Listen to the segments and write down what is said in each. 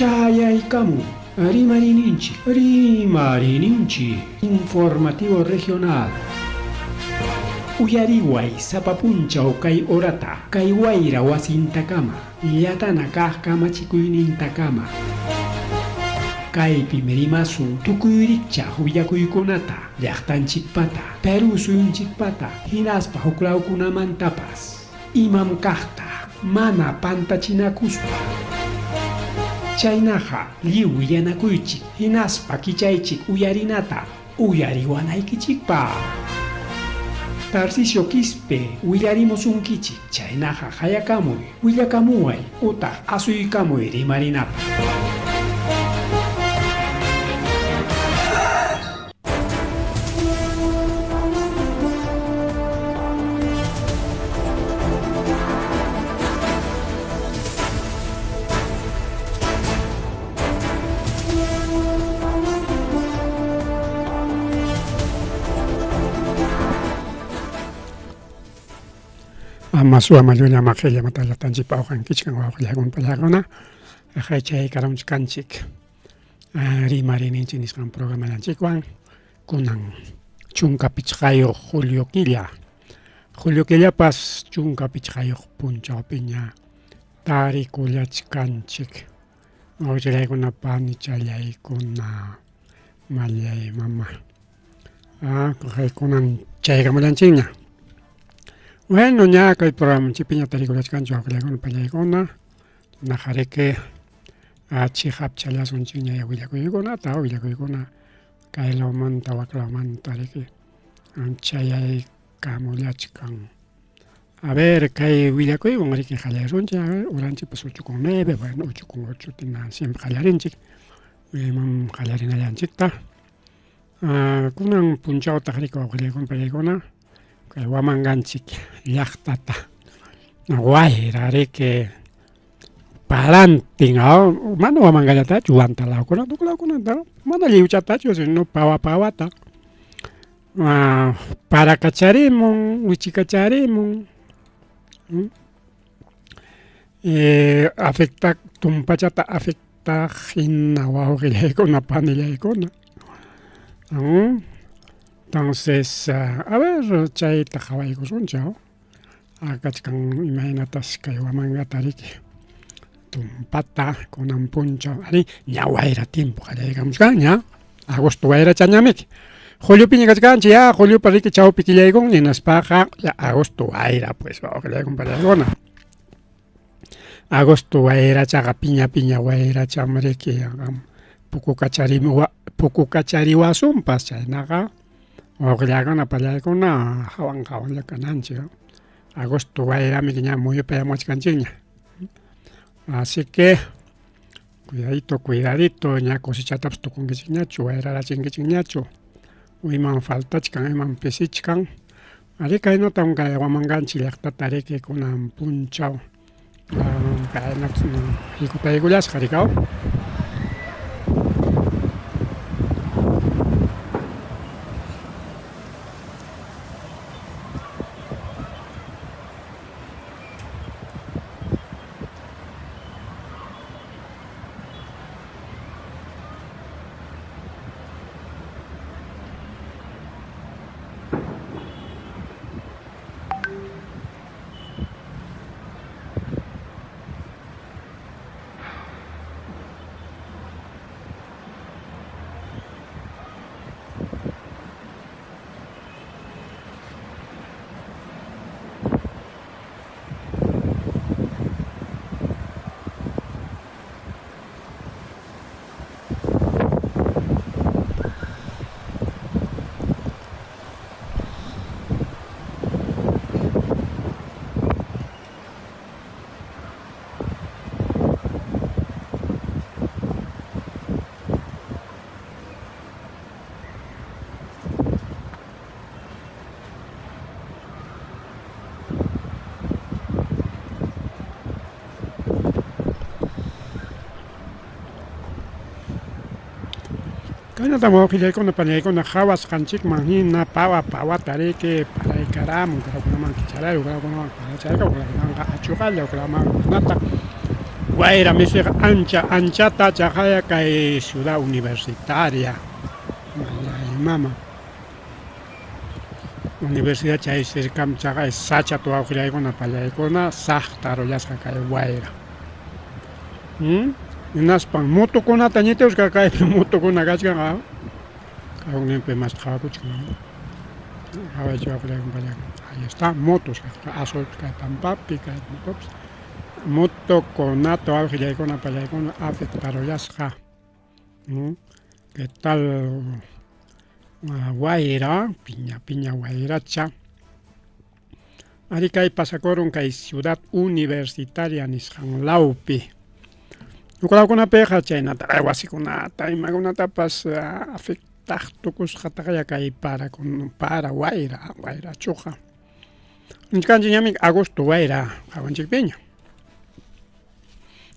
Chayaykamun Rimariyninchik, Rimariyninchik, Informativo Regional. Uyariway sapa punchaw kay horata, kay wayra wasintakama, llatana kaq kamachikuynintakama. Kaypim rimasun tukuy rikchaq willakuykunata, llaqtanchikpata, Perú suyunchikpata, hinaspa huklawkunamantapas. Imam kaqta mana pantachinakuspa. Chaynaqa lliw willanakuychik hinaspa kichaychik uyarinata uyariwanaykichikpaq. Tarcisio Quispe willarimusunkichik, chaynaqa qayakamuy, willakamuway utaq asuykamuy rimarinapaq. Ama suwa mallulla ama qilla matallaqtanchikpa awqankichkan wawqillakuna pallakuna chay karamchkanchik Rimariyninchik nisqan programallanchikwan kunan 15 julio killa. Julio killapas 15 punchawpiña tarikullachkanchik. Wawqichallaykuna, panichallaykuna, mallay mama. Ah, kunan chaykamullanchikña. Bueno, ña kay programanchikpiña tarikullachkanchik wawqillaykuna, pallaykuna. Naqariki chiqapchallasunchikña willakuykunata, willakuykuna kay lawmanta wak lawmanta riki chayaykamullachkan. A ver, kay willakuywan riki qallaysunchik, a ver, uranchikpas 8:09, bueno, 8:08 tina siempre qallarinchik, imam qallarinallanchikta. Kunan punchawtaq riki wawqillaykuna pallaykuna kay Huamanganchik llaqtata wayra riki parantin mana Huamangallatachu Huanta lawkunata huk lawkunata mana lliwchatachu sino pawa pawata parakacharimun wichikacharimun afecta tumpachata afectaq hina wawqillaykuna panillaykuna entonces a ver chayta qhawaykusunchik kachkan imaynatas kay Huamangata riki tumpata kunan punchaw ari ña wayra tiempo qallarikamuchkanña agosto wayrachañamiki juliopiña kachkanchik ya juliopa riki chawpi killaykunña hinaspaqa ya agosto wayra pues wawqillaykuna pallaykuna agosto wayrachaqa piña piña wayracham riki pukukachariwasunpas chaynaqa wawqillaykuna pallaykuna hawan hawanlla kananchik agosto wayramiki ña muyupayamuwachkanchikña así que cuidadito cuidadito ña cosechatapas tukunkichikñachu wayrarachinkichikñachu imam faltachkan imam pisichkan arí kaynatam kay Huamanganchik llaqtata riki kunan punchaw kaynata hikutaykullasqa rikaw. Kaynatam wawqillaykuna panillaykuna qhawasqanchikman hina pawa pawata riki paraykaramun, hukkunaman kicharay, hukkunaman parachayka, hukkunamanqa achuqalla, hukkunaman manataq. Wayra misiqa ancha anchata chaqaya kay ciudad universitaria. Mama. Universidad chay cercam chaqay sacha tuwawqillaykuna pallaykuna saqta arrollasqa kay wayra. Hinaspan motokunata ñitusqa kaypi motokuna kachkan kawninpi mas qhawakuchkan. Ahí está, motos, azul kay pampapi, kay motopas. Motokunata wawqillaykuna pallaykuna afectarollasqa. ¿Qué tal wayra, piña piña wayracha? Ari kay pasakurun kay ciudad universitaria nisqan lawpi. Huk lawkunapiqa chaynata wasikunata imakunatapas afectaq tukusqataqya kay para para wayra wayrachuqa. Nichkanchik ñami agosto wayra qawanchikpiña.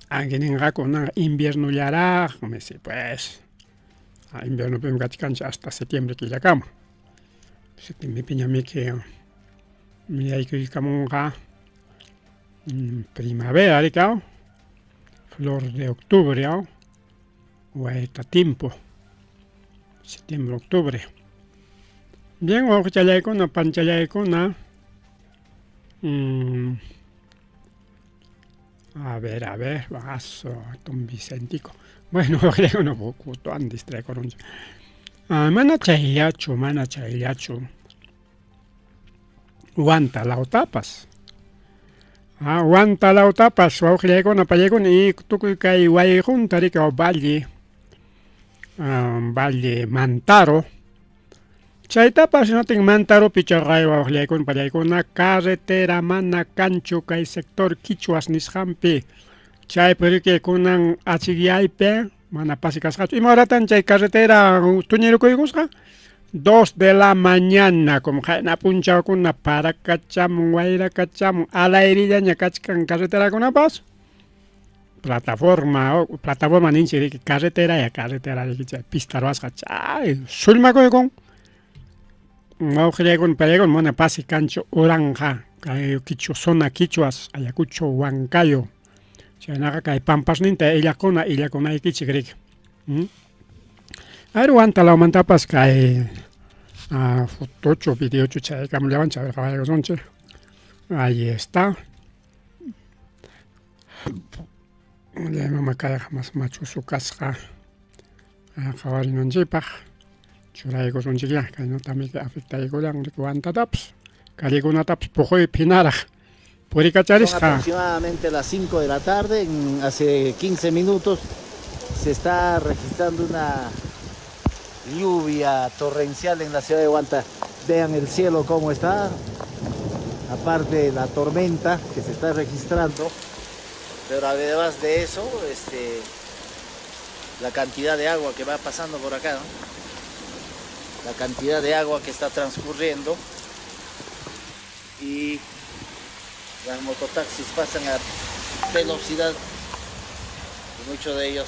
Anki ninqaku kunanqa inviernollaraqmi si pues. Inviernopim kachkanchik hasta septiembre killakama. Septiembrepiñamiki yaykuykamunqa primavera riki flor de octubre wayta timpo septiembre octubre. Bien wawqichallaykuna panchallaykuna a ver a ver asu hatun Vicentico bueno wawqillaykuna kutuwan distraekurunchik mana chayllachu mana chayllachu Huanta lawtapas Huanta lawtapas wawqillaykuna pallaykuna y tukuy kay wayqunta riki valle valle Mantaro chaytapas natin Mantaropi chaqay wawqillaykuna pallaykuna carretera mana kanchu kay sector Quichuas nisqanpi chaypi riki kunan achikyaypi mana pasi kasqachu ima horatan chay carretera tuñirukuykusqa 2 de la mañana como qayna p'unchawkuna parakachamun wayrakachamun alayrillaña kachkan carreterakunapas plataforma plataforma ninchik riki carreteraya carretera riki chay pista ruwasqa chay sullmakuykun wawqillaykuna pallaykuna mana pasi kanchu uranja kay quichua zona quichuas Ayacucho Huancayo chaynaqa kay pampasninta illakuna illakunaykichik riki. Ayru Huanta lawmantapas kay fotochu videochu chayaykamullawanchik a ver qhawaykusunchik. Ahí está. Mama kayqa mas machusu kasqa qhawarinanchikpaq churaykusunchikyá kaynatami afectaykullan riki Huantatapas callekunatapas puquypi hinaraq Son aproximadamente las 5 de la tarde, en hace 15 minutos se está registrando una lluvia torrencial en la ciudad de Huanta. Vean el cielo cómo está, aparte de la tormenta que se está registrando, pero además de eso, la cantidad de agua que va pasando por acá, ¿no? La cantidad de agua que está transcurriendo y las mototaxis pasan a velocidad y muchos de ellos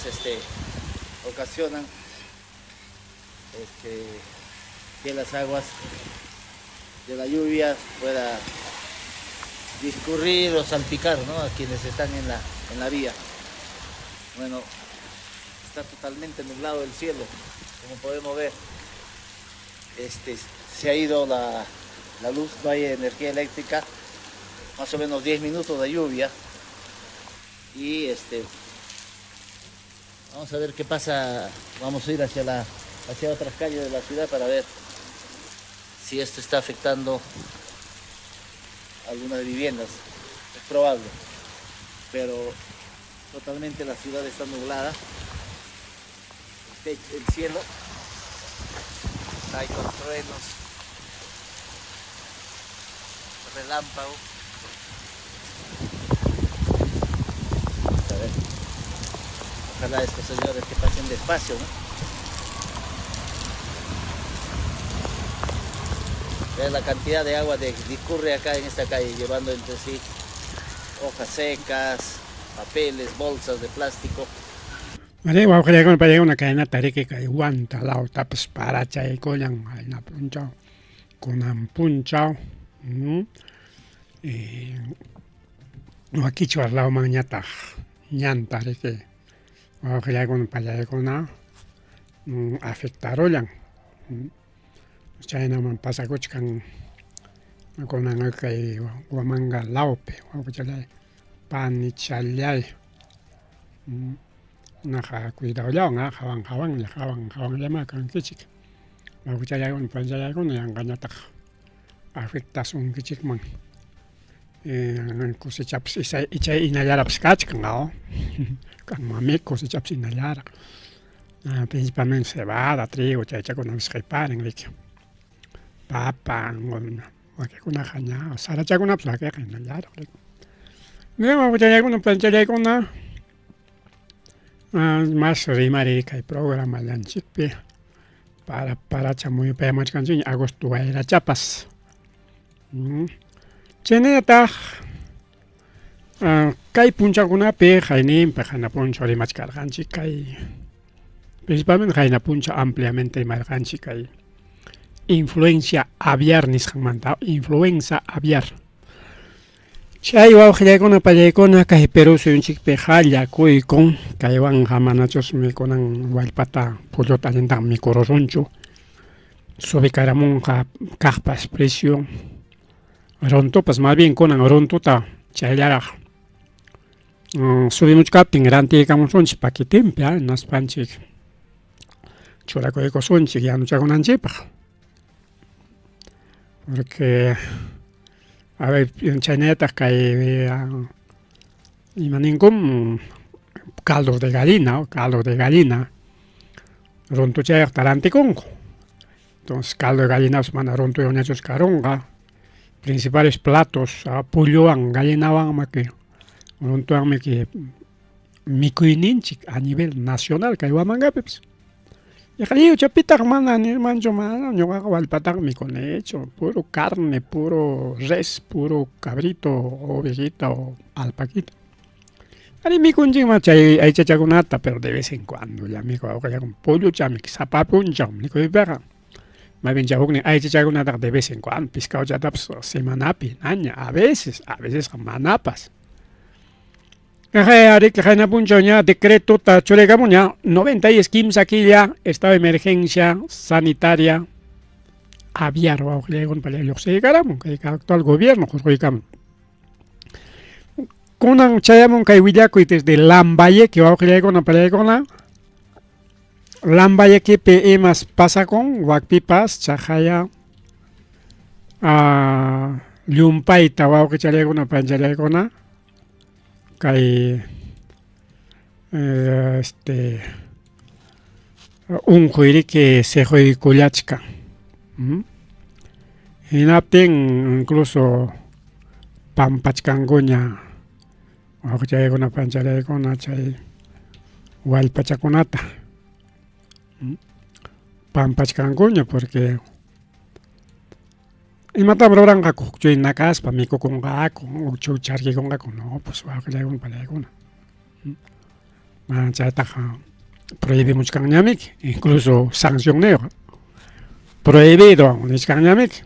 ocasionan que las aguas de la lluvia pueda discurrir o salpicar, ¿no?, a quienes están en la vía. Bueno, está totalmente nublado el cielo, como podemos ver. Se ha ido la luz, no hay energía eléctrica, más o menos 10 minutos de lluvia. Y vamos a ver qué pasa, vamos a ir hacia otras calles de la ciudad para ver si esto está afectando algunas viviendas. Es probable, pero totalmente la ciudad está nublada. El cielo está ahí con truenos, relámpago. A ver, ojalá estos señores que pasen despacio, ¿no? Vean la cantidad de agua que discurre acá en esta calle, llevando entre sí hojas secas, papeles, bolsas de plástico. Arí wawqillaykuna paykuna kaynata riki kay Huanta lawtapas parachaykullan qayna p'unchaw kunan p'unchaw quichua lawmanñataq Ñanta riki wawqillaykuna pallaykuna afectarullan. Chaynaman pasakuchkan kunan kay Huamanga lawpi wawqichallay panichallay. Naqa cuidadollawan a qawan qawanlla qawan qawanllamá kankichik. Wawqichallaykuna panichallaykuna yanqañataq afectasunkichikman. Cosechapas icha hinallaraqpas kachkan kanmanmi cosechapas hinallaraq principalmente cebada, trigo chaychakunapas qiparin riki papa wakinkunaqa ña sarachakunapas wakinqa hinallaraq riki. Wawqichallaykuna panichallaykuna mas rimariy kay programallanchikpi para paracha muyupayamuchkanchikña agosto wayrachapas. Chaynallataq kay punchawkunapi qayninpi qayna punchaw rimachkarqanchik kay principalmente qayna punchaw ampliamente rimarqanchik kay influencia aviar nisqanmanta influenza aviar. Chay wawqillaykuna pallaykuna kay Perú suyunchikpi qallakuykun kaywanqa manachusmi kunan wallpata pulluta allintaqa mikurusunchu. Subikaramunqa kaqpas precio runtupas más bien kunan runtuta chayllaraq subimuchkaptin rantiykamusunchik paquetenpi hinaspanchik churakuykusunchik yanuchakunanchikpaq porque a ver chaynallataq kay ima ninkum caldo de gallina caldo de gallina runtuchayuqta rantikunku entonces caldo de gallinapas mana runtuyuqñachus karunqa principales platos pulluwan gallinawanmaki runtuwanmiki mikuyninchik a nivel nacional kay Huamangapipas. Yaqa pitaq mana nirmanchu mana ñuqaqa wallpataqa mikunichu puro carne, puro res, puro cabrito, ovejita o alpaquita. Arí mikunchikman chay aychachakunata pero de vez en cuando lla mikuwawqillakuna pollochami sapa punchaw mikuypiqa más bien chay huknin aychachakunataqa de vez en cuando pescadochatapas semanapi naña a veces, a vecesqa manapas. Ariki qayna punchaw ña decretota churaykamunña 93 killa estado de emergencia sanitaria aviar wawqillaykuna paya lluqsiykaramun kay actual gobierno qurquykamun. Kunan chayamun kay willakuy desde Lambayeque wawqillaykuna pallaykuna Lambayequepi imas pasakun wakpipas chaqaya llumpayta wawqichallaykuna panchallaykuna kay este unquyriki siquykullachkan hinaptin incluso pampachkankuña wawqichaykuna panchalaykuna chay wallpachakunata pampachkankuña porque Imatam ruranqaku hukchuy nakaspa mikukunqaku, hukchuy charkikunqaku? No, pues wawqillaykuna palaykuna. Mana chaytaqa prohibimuchkanñamiki, incluso sancionniyuq prohibido nichkanñamiki.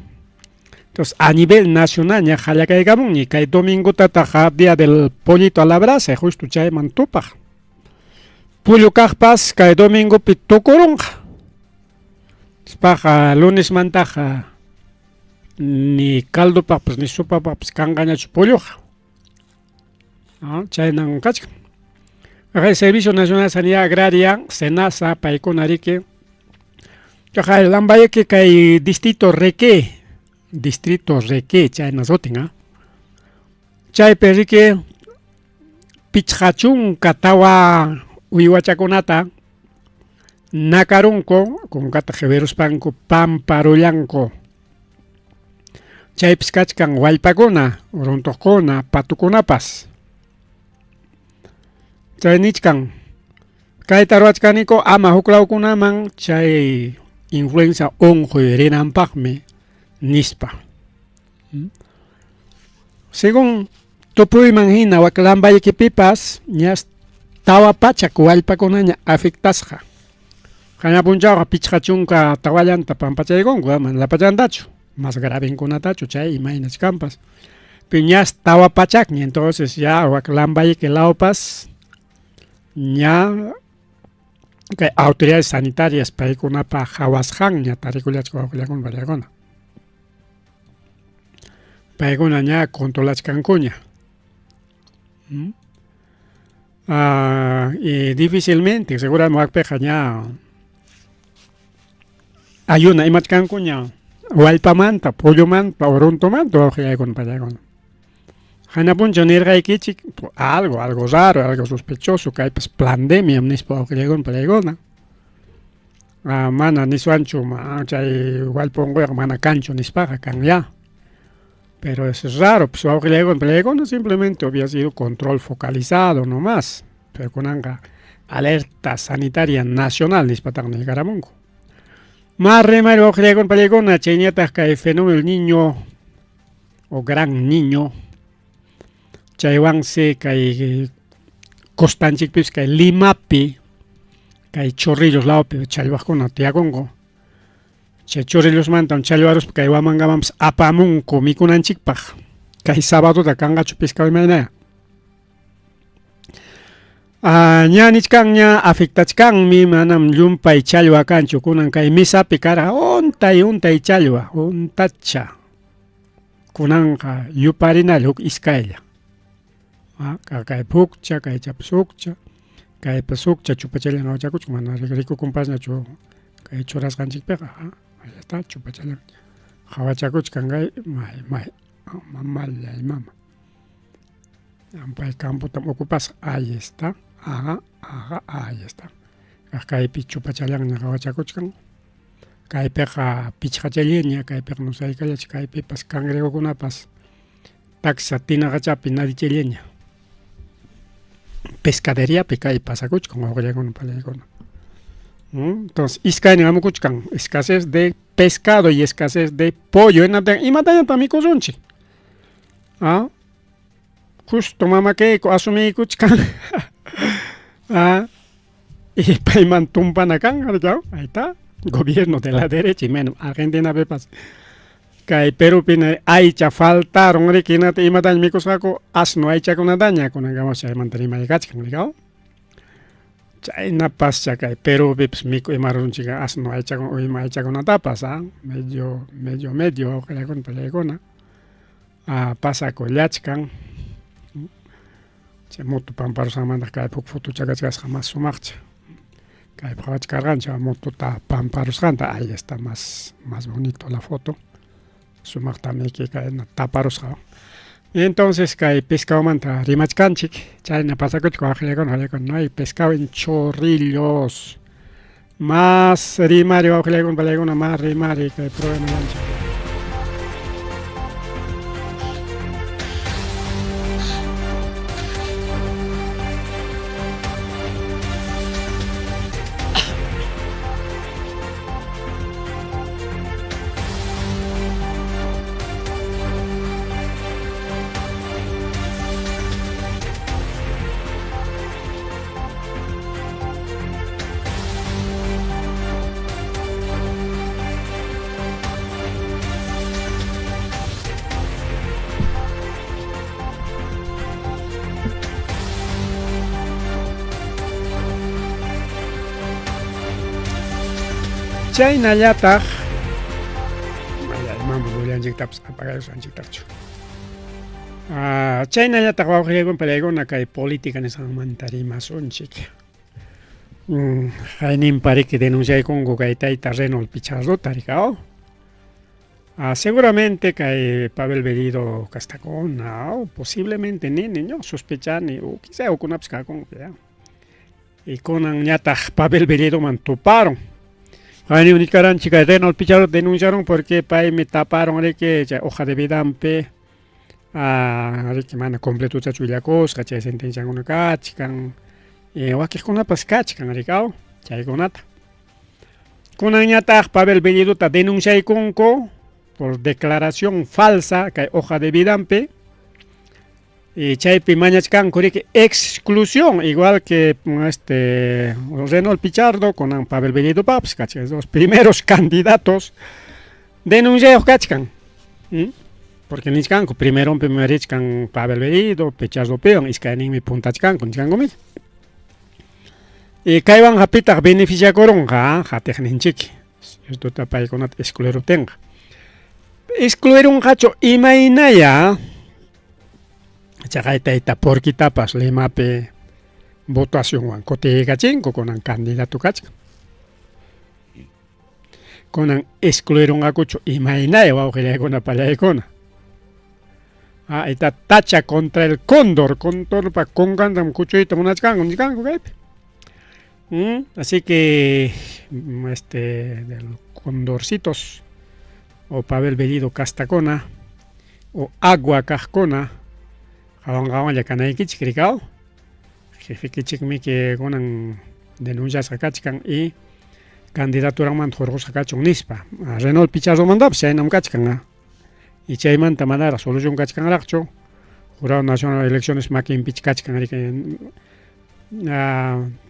Entonces, a nivel nacional ña qallakaykamunña kay domingotataq día del pollito a la brasa, justo chayman tupaq. Pullu kaqpas kay domingopi tukurunqa. Nispaqa lunesmantaqa ni caldopaqpas ni sopapaqpas kanqañachu polloqa. Chaynan kachkan. Kay Servicio Nacional de Sanidad Agraria, SENASA, paykuna riki, chaqay Lambayeque kay distrito Reque, distrito Reque chayna sutin, chaypi riki 54 uywachakunata nakarunku, kunkata qiwiruspanku pamparullanku. Chaypis kachkan wallpakuna, runtuqkuna, patukunapas. Chay nichkan, kayta ruwachkaniku ama huklawkunaman chay influenza unquy rinanpaqmi nispa. Según tupuyman hina wak Lambayequepipas ñas 400 wallpakunaña afectasqa. Qayna punchawqa 54llanta pampachaykunku, mana llapallantachu, más gravenkunatachu chay imaynach kanpas. Pero ñas 400ña, entonces ya wak Lambayeque lawpas. Ña kay autoridades sanitarias paykunapa hawasqanña tarikullachka wawqillakuna payllakuna. Paykuna ña controlachkankuña. ¿Mm? Ah, y difícilmente, seguramente wakpiqa ña ayuna imachkankuña wallpamanta, pollomanta, uruntumanta wawqillaykuna pallaykuna. Hana punchaw nirqaykichik algo, algo raro, algo sospechoso, kaypas plandemiam nispa wawqillaykuna pallaykuna. Ah, mana niswanchu ma, chay wallpa unquyqa mana kanchu nispaqa kanyá. Pero es raro, pues wawqillaykuna pallaykuna simplemente hubiera sido control focalizado nomás. Pero kunanqa alerta sanitaria nacional nispataq niykaramunku. Más rimari wawqillaykuna pallaykuna chayñataq kay fenómeno del niño o gran niño chaywansi kay costanchikpipis kay Limapi kay Chorrillos lawpi challwaqkuna tiyakunku. Chay Chorrillosmantam challwaruspa kay Huamangamanpas apamunku mikunanchikpaq. Kay sabadota kanqachu pescado imaynaya. Ah, ña nichkanña afectachkanmi manam llumpay challwa kanchu kunan kay mesapi karqa untay untay challwa untacha kunanqa yuparinalla huk iskaylla ah, kaypi hukcha kaychapas hukcha kaypas hukcha chupachallan hawachakuchkan mana rikukunpasñachu kay churasqanchikpiqa ah, ahí está chupachallan hawachakuchkan kay may may mamallay mama Pay campotam ocupasqa. Ahí está. Ajá, ajá, ahí está. Kaypi chupachallanña qawachakuchkan. Kaypiqa pichqachalleña, kaypiqa no sé kaypipas cangrejokunapas taksa tinaqachapi nadichalleña. Pescaderiapi kay pasakuchkan wawqillakuna palaykuna. Entonces, iskaynin hamukuchkan, escasez de pescado y escasez de pollo. Imatañataq mikusunchik? Ah, justo mamakayku asumiykuchkan. Ah, y payman tumpana kanqa, ahí está. Gobierno de la derecha y menos Argentinapipas. Kay Perupi aycha faltaron riki hinata imataña mikusqaku asno aychakunataña kunankama chaymanta rimaykachkan rikaw. Chaynapas kay Perupipas miku ima rurunchik asno aychakuna ima aychakunatapas ah medio medio medio wawqillakuna pallaykuna. Ah, pasakullachkan. Chay moto pamparusqanmanta kaypi huk fotocha kachkasqa mas sumaqcha. Kaypi qhawachkarqanchik motota pamparusqanta, ahí está más, más bonito la foto. Sumaqta miki kayna taparusqa. Entonces kay pescadomanta rimachkanchik, chayna pasakuchka wawqillakuna wawqillakuna, no hay pescado en Chorrillos. Más rimari wawqillakuna pallaykuna, más rimari kay programallanchik. Chaynallataq imam willanchiktapas apagayusqanchiktaqchu. Ah, chaynallataq wawqillaykuna palaykuna kay política nisqanmanta rimasunchik. Hayninpa riki denunciaykunku kay tayta Reynold Picharrota rikaw. Ah, seguramente kay Pavel Bellido kastakuna o posiblemente nini ño sospechani o quizá ukunapas kakunku ya. Y kunan ñataq Pavel Bellidoman tuparon. Haynin nikaranchik kay Reynold Pichardo denunciaron porque paymi taparon riki chay hoja de vidanpi ah, riki mana completochachu willakusqa chay sentenciakuna kachkan y wakiqkunapas kachkan rikaw chaykunata. Kunanñataq Pavel Bellidota denunciaykunku por declaración falsa kay hoja de vidanpi y chaypi mañachkanku riki exclusión igual que este Reynold Pichardo con Pavel Bellido papas kachkan los primeros candidatos denunciayuq kachkan. Porque nichkanku primeronpi richkan Pavel Bellido, Pichardo piwan iskayninmi puntachkanku nichkanku. Y kaywanqa pitaq beneficiakurunqa qatiqninchik ciertota paykunata excluiruptinqa. Excluirunqachu imaynaya chaqay tayta porquitapas Limapi votacionwan kutiykachinku kunan candidato kachkan. Kunan excluirunqakuchu imaynaya wawqillaykuna pallaykuna. Ah, ita tacha contra el cóndor, condorpa kunkantam kuchuyta munachkanku nichkanku kaypi. Así que este del condorcitos o Pavel Bellido castakuna o agua kaqkuna qawan qawanlla kanaykichik rikaw. Jefekichikmi que kunan denunciasqa kachkan y candidaturanmanta hurqusqa kachun nispa. Reynold Pichardomantapas chaynam kachkan. Y chaymanta manaraq solución kachkanraqchu. Jurado Nacional de Elecciones makinpich kachkan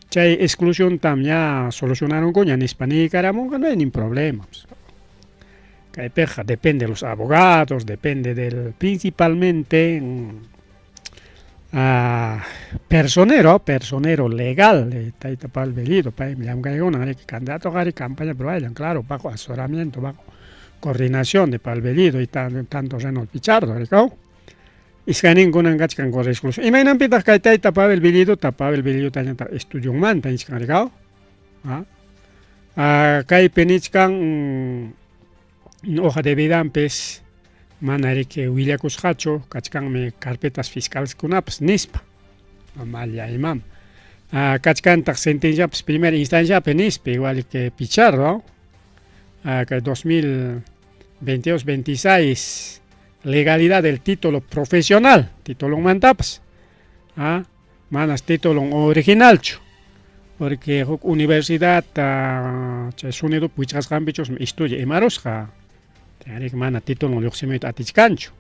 chay exclusiontam ña solucionarunkuña nispa niykaramunqa no hay ningún problema. Kaypiqa depende de los abogados, depende del principalmente personero, personero legal de tayta Pavel Bellido, paymi llamk'aykuna riki candidato qari campaña ruwayllan, claro, bajo asesoramiento, bajo coordinación de Pavel Bellido y tanto Reynold Pichardo, rikaw. Iskaynin kunan kachkan con exclusión. Imaynanpitaq kay tayta Pavel Bellidota, Pavel Bellidota estudiunmanta nichkan rikaw. Kaypi nichkan hoja de vidanpis mana riki willakusqachu kachkanmi carpetas fiscales kunapas nispa. Malla imam. Kachkantaq sentenciapas primera instanciapi nispa igual que Pichardo. Kay 2022-26 legalidad del título profesional, titulonmantapas. Manas titulon originalchu. Porque huk universidad chay SUNEDUpi wichqasqanpichusmi estudia imarusqa. Riki mana titulon lluqsimuyta atichkanchu.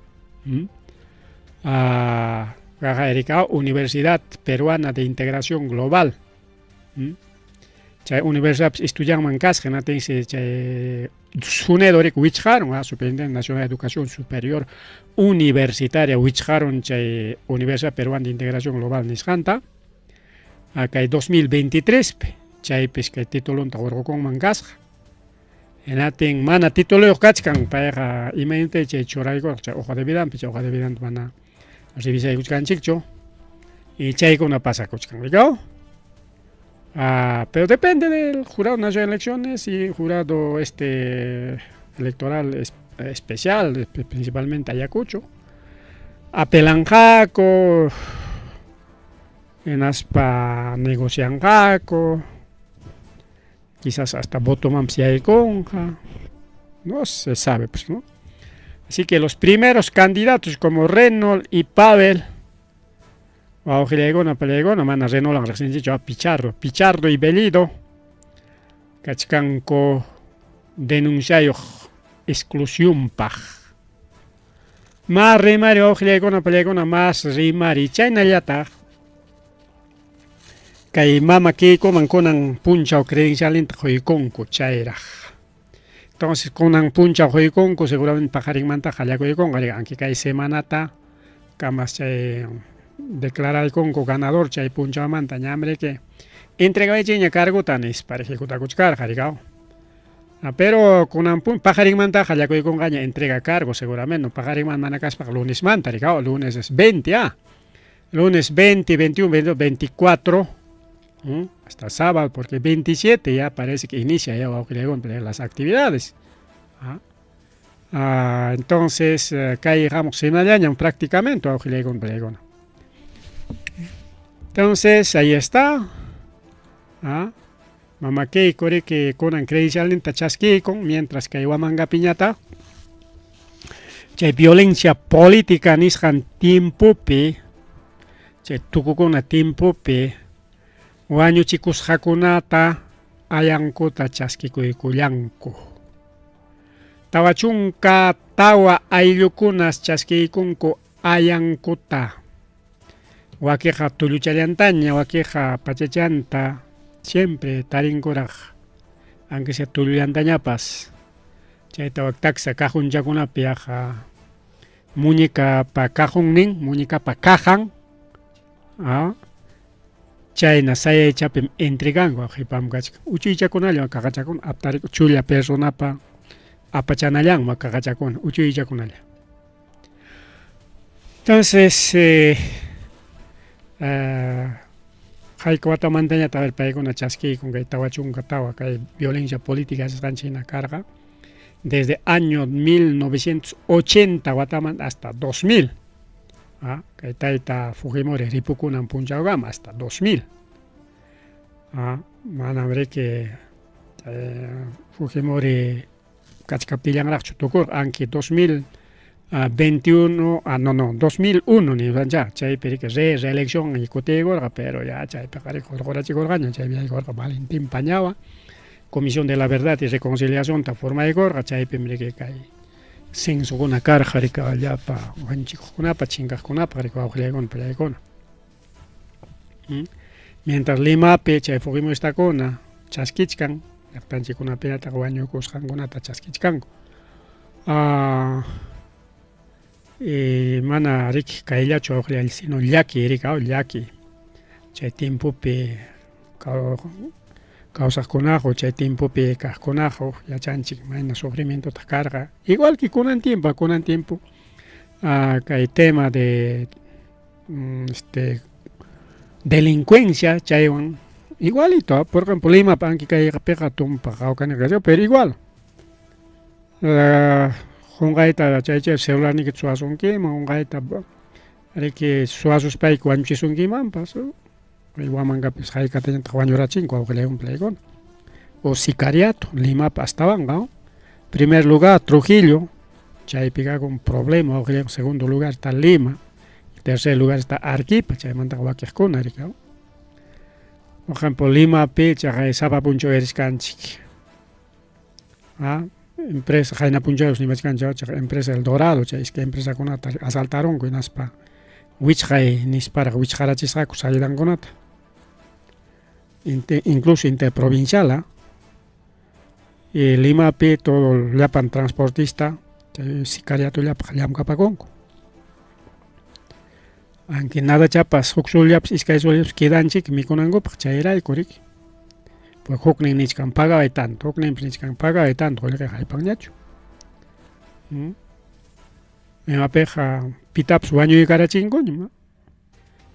Kaq Universidad Peruana de Integración Global. Chay universidadpis estudianman kasqa hinatinsi chay SUNEDU riki wichqarun, Superintendencia Nacional de Educación Superior Universitaria wichqarun chay Universidad Peruana de Integración Global nisqanta. Kay 2023 pi chaypis kay titulonta hurqukunman kasqa. Hinatin mana tituluyuq kachkan payqa imaynatay chay churaykurqa chay hoja de vidanpi, chay hoja de vidanta mana revisaykuchkanchikchu y chaykuna pasakuchkan, rikaw. Pero depende del Jurado Nacional de Elecciones y jurado este electoral especial, principalmente Ayacucho. Apelanqaku, hinaspa negocianqaku, quizás hasta votomanpas yaykunqa, no se sabe pues, ¿no? Así que los primeros candidatos como Reynold y Pavel, wawqillaykuna palaykuna mana Reynoldwan riqsinchikchu, Pichardo, Pichardo y Bellido, kachkanku denunciayuq exclusiónpaq. Mas rimari wawqillaykuna palaykuna mas rimari chaynallataq kay mama Keikoman kunan punchaw credencialinta quykunku chayraq. Entonces kunan punchaw quykunku seguramente paqarinmanta qallakuykunqa aunque kay semanata kamas chay declaraykunku ganador chay punchawmanta ñam riki entregaychikña cargota nispa ejecutakuchkarqa rikaw. Pero kunan paqarinmanta qallakuykunqaña entrega cargo seguramente, paqarinman mana kaspaqa lunesmanta rikaw, lunes es 20 lunes 20, 21, 22, 24, hasta sábado, porque 27 ya parece que inicia ya las actividades. Entonces, kay hamuq semanallañam prácticamente. Entonces, ahí está. Mama Keiko riki kunan credencialninta chaskiykun, mientras kay Huamangapiñata chay violencia política nisqan tiempopi, chay tukukuna tiempopi wañuchikusqakunata ayankuta chaskikuykullanku. 44 ayllukunas chaskiykunku ayankuta. Wakiqa tulluchallantaña, wakiqa pachachanta, siempre tarinkuraq, aunque sea tullullantañapas. Chayta wak taksa cajunchakunapi yaqa muñecapa cajunnin, muñecapa cajan. Chayna sayaychapim entreganku qhipam kachkan. Uchuychakunalla kaqachakuna aptariku chulla personapa apachanallanma kaqachakuna uchuychakunalla. Entonces, eh, eh, hayka watamantañataq a ver paykuna chaskiykun kay 44 kay violencia política nisqanchik hina karqa desde año 1980 wataman hasta 2000 ah, kay tayta Fujimori ripukunan punchawkama hasta 2000 ah, manam riki eh, Fujimori kachkaptillanraqchu tukurqa anki 2021 ah no no 2001 nispanchá chaypi riki re reelección kutiykurqa pero ya chaypiqa riki hurqurachikurqaña chaypi yaykurqa Valentín Pañawa Comisión de la Verdad y Reconciliacionta formaykurqa chaypim riki kay censokuna karqa riki llapa wañuchikuqkunapa chinkaqkunapa riki wawqillaykuna pallaykuna hmm? Mientras Limapi chay Fujimoristakuna chaskichkan llaqtanchikkunapiñataq wañukusqankunata chaskichkanku. Ah, y mana riki kayllachu wawqillay sino llaki riki llaki chay tiempopi kawsaqkunaqa chay tiempopi kaqkunaqa yachanchik mayna sufrimientotaq karqa igual que kunan tiempo kunan tiempo ah, kay tema de este delincuencia chaywan igualito por ejemplo Limapa anki kaypiqa tumpa qawkani pero igual qunqayta chay chay celularniyki suwasunkiman qunqayta riki suwasuspayki wañuchisunkimanpas Huamangapipas haykatañataq wañurachinku wawqillaykuna palaykuna o sicariato Limapa astawanqa primer lugar Trujillo chaypi kakun problema wawqillaykuna segundo lugar está Lima tercer lugar está Arequipa chaymantaqa wakiqkuna riki por ejemplo Limapi chaqay sapa punchaw uyariskanchik ah empresa qayna punchawpas nimachkanchik chaqay empresa El Dorado chay iskay empresakunata asaltarunku hinaspa wichqay nisparaq wichqarachisqaku salidankunata incluso interprovincial y Limapi todo llapan transportista chay sicariatollapaq llamkapakunku aunque nadachapas huk sullapas iskay sullapas quedanchik mikunankupaq chayrayku riki pues huknin nichkan pagaway tanto hukninpas nichkan pagaway tanto qullqiqa haypanñachu imapiqa pitapas wañuykarachinkuña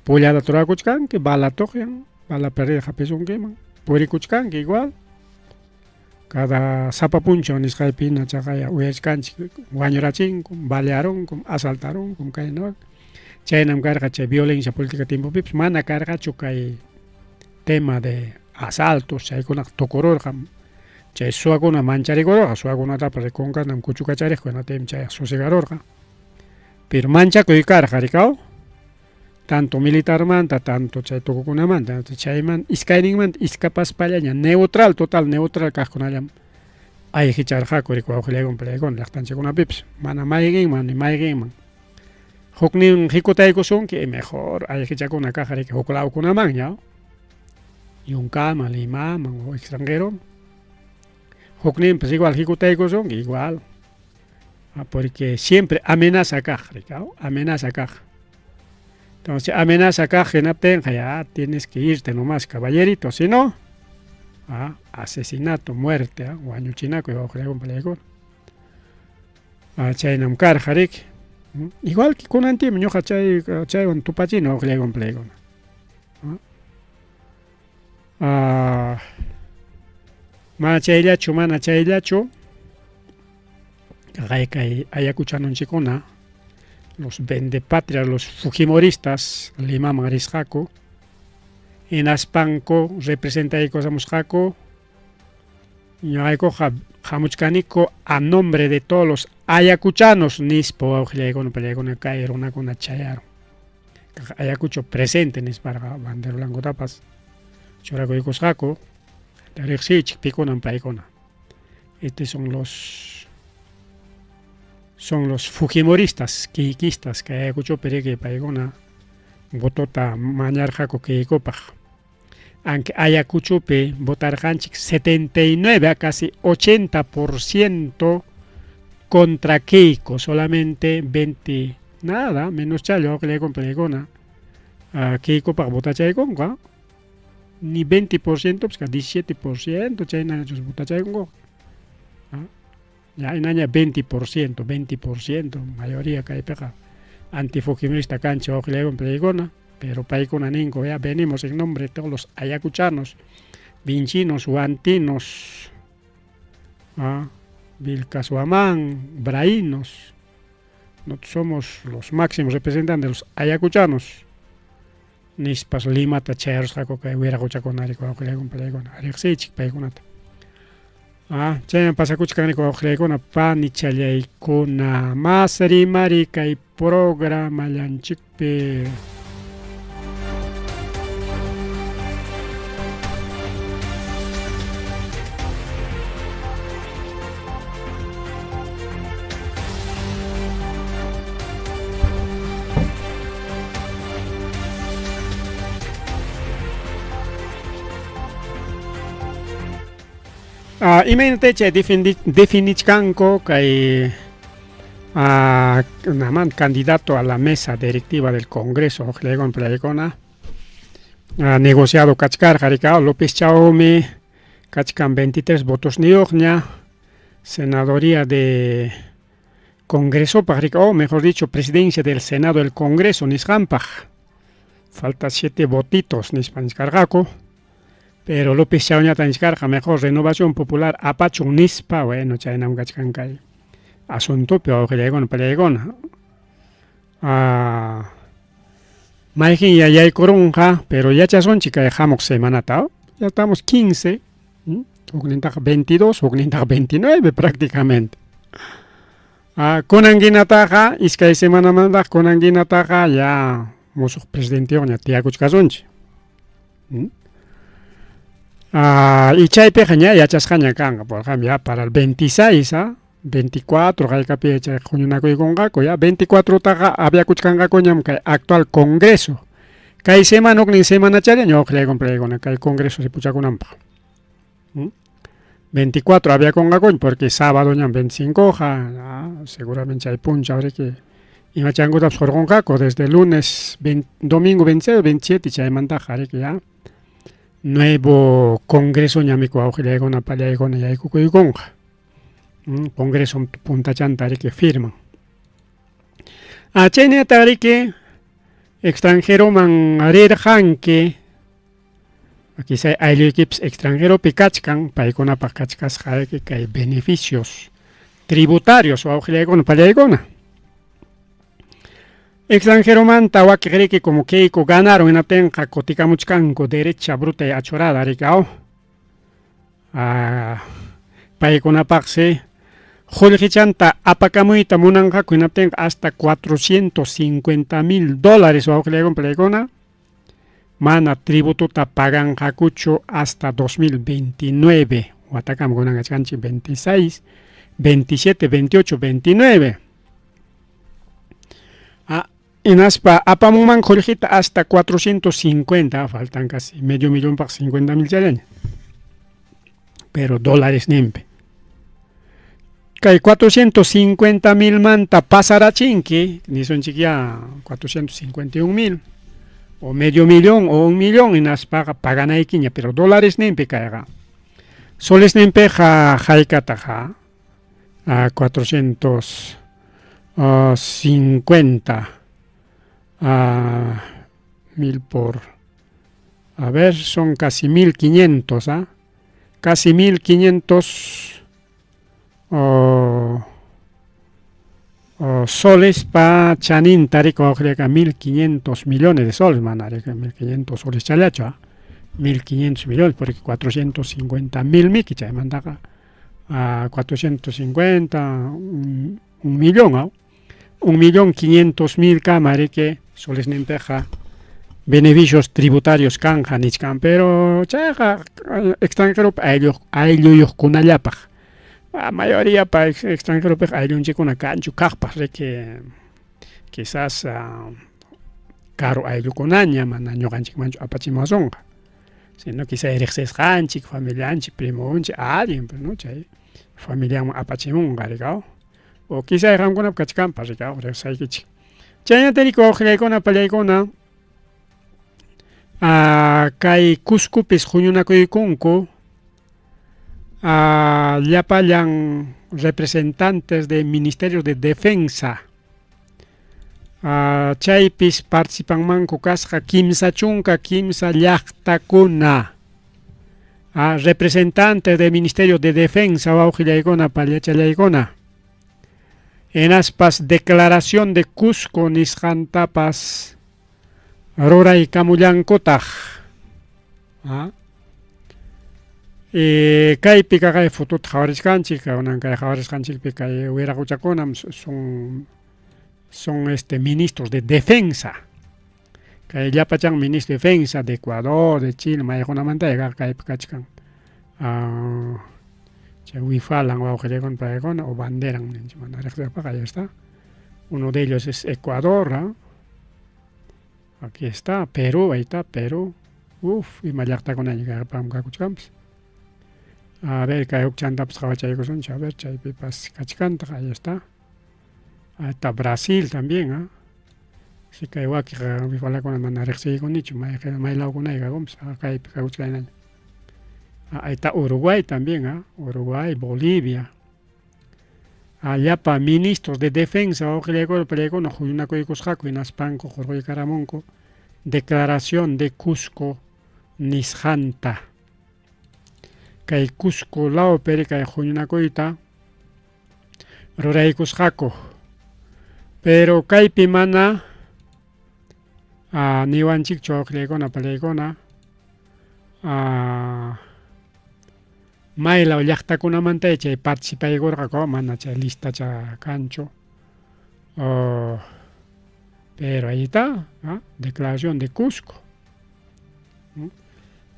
pullata turakuchkanki bala tuqyan bala perdida hapisunkiman purikuchkanki igual cada sapa punchaw nisqaypi hina chaqaya uyachkanchik wañurachinkum balearunkum asaltarunkum kayna chaynam karqa chay violencia política tiempopipas mana karqachu kay tema de asaltos chaykunaqa tukururqam chay suwakuna mancharikururqa suwakunatapas kunkantam kuchukachariqku hinaptinmi chayqa susegarurqa pero manchakuy karqa rikaw tanto militarmanta tanto chay tukukunamanta chayman iskayninmanta iskapaspallaña neutral total neutral kaqkunallam ayqicharqaku riki wawqillaykuna palaykuna llaqtanchikkunapipas mana mayqinman ni mayqinman huknin hikutaykusunki mejor ayqichakuna kaq riki huk lawkunamanña yunkaman Limaman o extranjeroman hukninpas igual hikutaykusunki igual porque siempre amenaza kaq riki amenaza kaq entonces amenaza kaq hinaptinqa ya tienes que irte nomás caballerito si no ah, asesinato muerte wañuchinakuy wawqillaykuna palaykuna ah, chaynam karqa riki igual que kunan tiempo ñuqa chay chaywan tupachini wawqillaykuna palaykuna ah, mana chayllachu mana chayllachu kay kay ayacuchanunchikkuna los vendepatria los fujimoristas Limaman risqaku hinaspanku representaykusamusqaku ñuqaykuqa hamuchkaniku a nombre de todos los ayacuchanos nispa wawqillaykuna pallaykuna kay runakuna chayarun Ayacucho presente nisparqa bandera blancutapas churakuykusqaku riqsiychik pikunam paykuna estos son los fujimoristas keikistas kay Ayacuchopi riki paykuna votota mañarqaku Keikopaq aunque Ayacuchopi votarqanchik 79 casi 80% contra Keiko solamente 20 nada menos challo wawqillaykuna pallaykuna Keikopaq votachaykunqa Ni 20% pues 17% chaynachus votachaykunkuqa. Ya inaña 20%, 20%, mayoría kaypiqa antifujimorista kanchik wawqillaykuna paykuna, pero paykuna ninku ya venimos en nombre de todos los ayacuchanos, vinchinos, huantinos, Vilcashuamán, Brainos, nosotros somos los máximos representantes de los ayacuchanos. Nispas Limata chayarusqaku kay wiraqochakunari wawqillaykuna pallaykuna riqsiychik paykunata. Ah, chayman pasakuchkanriku wawqillaykuna panichallaykuna mas rimari kay programallanchikpi. Ah, imaynata chay definichkanku kay naman candidato a la mesa directiva del Congreso waqllaykuna playkuna negociado kachkarqa rika López Chaumi kachkan 23 votosniyuqña senadoría de Congresopaq rika o mejor dicho presidencia del Senado del Congreso nisqanpaq falta 7 votitos nispa nichkarqaku pero López Chauñata nichkarqa mejor Renovación Popular apachun nispa bueno chaynam kachkan kay asuntopi wawqillaykuna pallaykuna mayqin yaykurunqa pero yachasunchik kay hamuq semanata ya estamos 15 huknintaqa 22 huknintaqa 29 prácticamente. Kunankinataqa iskay semanamantaq kunankinataqa ya musuq presidenteyuqña tiyakuchkasunchik. Y chaypiqa ña yachasqaña kanqa por ejemplo ya para el 26 24 haykapi chay huñunakuykunqaku ya 24 taqa aviakuchkanqakuñam kay actual Congreso. Kay semana huknin semanachalla ñuqallaykun playkuna kay Congreso ripuchakunanpaq. 24 aviakunqakuña porque sábado ñam 25 ja seguramente chay punchaw riki imachankutapas hurqunqaku desde lunes domingo 26 27 chaymantaqa riki ya nuevo Congreso ñamiku wawqillaykuna pallaykuna yaykukuykunqa. Congreso puntachanta riki firman. Chaynata riki extranjeroman rirqanki quizá aylluykipas extranjeropi kachkan paykunapaq kachkasqa riki kay beneficios tributarios wawqillaykuna pallaykuna. Extranjeromanta wakiq riki como Keiko ganaron hinaptinqa kutikamuchkanku derecha bruta y achorada riki aw. Paykunapaqsi qullqichanta apakamuyta munanqaku hinaptinqa hasta 450 mil dólares wawqillaykuna pallaykuna mana tributota paganqakuchu hasta 2029 watakama kunan kachkanchik 26 27 28 29 hinaspa apamunman qullqita hasta 450 faltan casi medio millón paq 50 mil challaña pero dólares nimpi kay 450 mil manta pasarachinki nisunchik ya 451 mil o medio millón o un millón hinaspaqa paganaykiña pero dólares nimpi kayqa soles nimpiqa haykataqa 450 mil por a ver son casi 1500 casi 1500 soles pa chaninta riki wawqillaka 1500 millones de soles mana riki 1500 soles challachu 1500 millones porque 450 mil miki chaymantaqa 450 un millón 1.500.000 kama riki soles ninpiqa beneficios tributarios kanja nichkan pero chayqa extranjeropi aylluyuqkunallapaq mayoría pa extranjeropiqa ayllunchikkuna kanchu kaqpas riki quizás karu ayllukunaña mana ñuqanchikmanchu apachimuwasunqa sino quizá riqsisqanchik familianchik primonchik alguien pues no chay familianman apachimunqa rikaw o quizá qamkunapi kachkanpas rikaw riqsaykichik chaynata riki wawqillaykuna pallaykuna. Kay Cuscopis huñunakuykunku llapallan representantes de Ministerio de Defensa. Chaypis participanmanku kasqa 33 llaqtakuna. Representantes de Ministerio de Defensa wawqillaykuna pallachallaykuna. Hinaspas Declaración de Cusco nisqantapas ruraykamullankutaq. Kaypi kaqay fotota qhawarichkanchik, kunan kay qhawarisqanchikpi kay wiraquchakunam son son este ministros de defensa. Kay llapachan ministro de defensa de Ecuador, de Chile, mayqunamanta kaypi kachkan. Chay wifalan wawqillaykuna paykuna o banderan ninchik mana riqsiypaq, ahí está. Uno de ellos es Ecuador, ¿ah? Aquí está, Perú, ahí está, Perú. Uf, ima llaqtakunaña kaypam kakuchkanpas. A ver, kay huk chantapas qhawachaykusunchik, a ver, chaypipas kachkantaq, ahí está. Ahí está Brasil también, ¿ah? Si kay wakiqa wifalakuna mana riqsiykunichu, maylawkunay kakunpas, kaypi kakuchkaynaña. Ahí está Uruguay también, ¿ah? Uruguay, Bolivia. Llapa ministros de defensa wawqillaykuna pallaykuna huñunakuykusqaku hinaspanku hurquykaramunku Declaración de Cusco nisqanta. Kay Cusco lawpi kay huñunakuyta ruraykusqaku. Pero kaypi mana niwanchikchu wawqillaykuna pallaykuna maylaw llaqtakunamanta chay participaykurqaku, mana chay listacha kanchu. Pero ahí está, ¿ah? Declaración de Cusco.